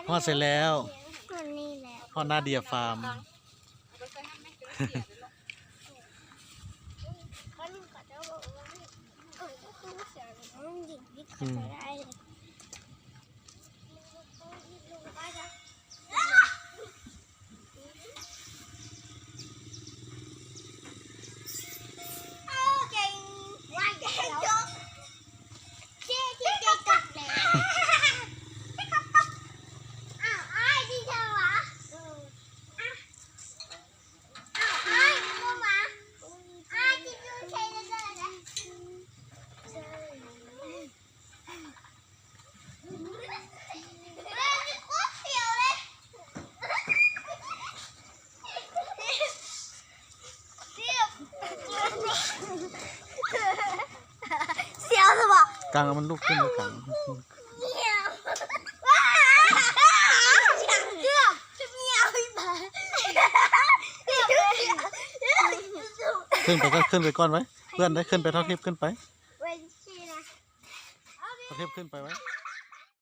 ຮອດໃສແລ້ວ? ຮອດນີ້ແຫຼະ ຮອດນາເດຍຟາມ. ອືມ. ກາງເອົາມັນລຸກຂຶ້ນ ກາງ. ຂຶ້ນໄປກ່ອນ ຂຶ້ນໄປກ່ອນໄວ້ ເພື່ອນໄດ້. ຂຶ້ນໄປ ທອງທິບ ຂຶ້ນໄປ. ປະເທດຂຶ້ນໄປໄວ້.